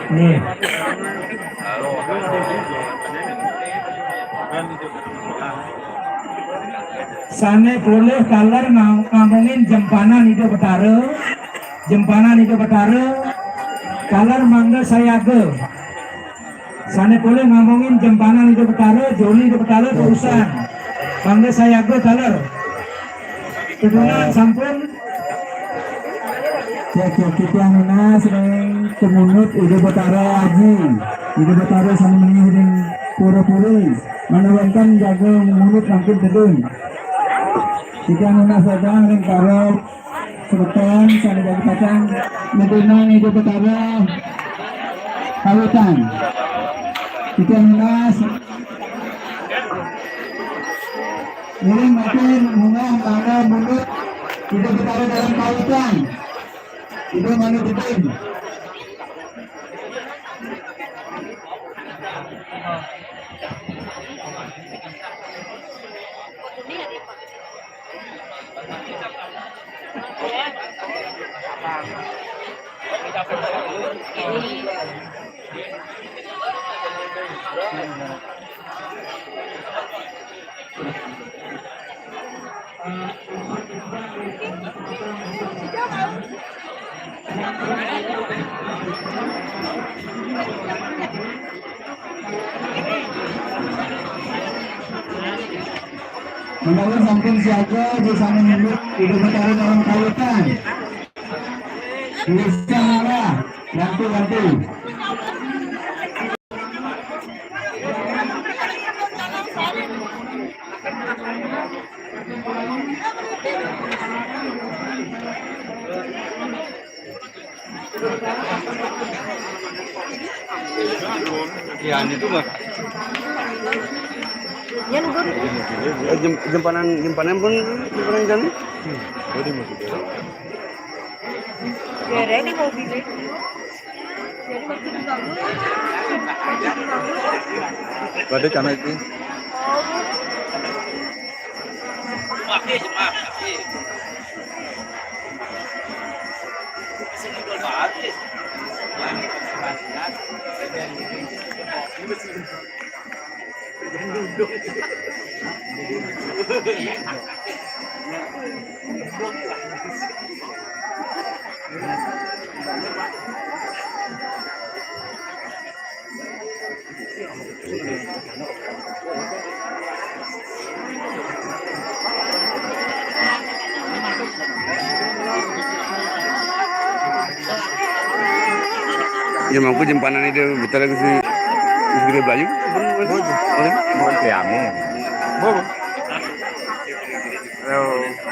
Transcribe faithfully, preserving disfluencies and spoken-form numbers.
Nih. Sané polih taler ngang-, ngamongin jempanan Ida Betara, jempanan Ida Betara, taler mangda sayaga. Sané polih ngamongin jempanan Ida Betara, joli Ida Betara terusan. Mangda sayaga taler. Tedunan sampun. Cek, cek, kita nunas ring tumunut Ida Betara Aji. Ida Betara sané munyi ring pura-puri. Mangda wénten jaga munut mangkin tedun. Kita nunas dateng ring para semeton sané dadi pacang nedunan Ida Betara kawitan. Kita nunas ngiring matur munggah mangda munut Ida Betara dalam kawitan. Ida mangda tedun. Mangkin sampun siaga, di sana nyebut Ida Betara dalam kawitan. Bisa malah, bantu, bantu. Ya, ini tuh, Mas. Yan, gun. Eh, jem-, jempanan, jempanan pun, jempanan jani. Jadi, Mas. Ya, ready mobilnya. Jadi, waktu itu bagus. Waktu itu bagus. Berarti karena itu. Ya, mangku jempanan Ida Betara ke si, ke si Belayu. Bukan kami. Halo.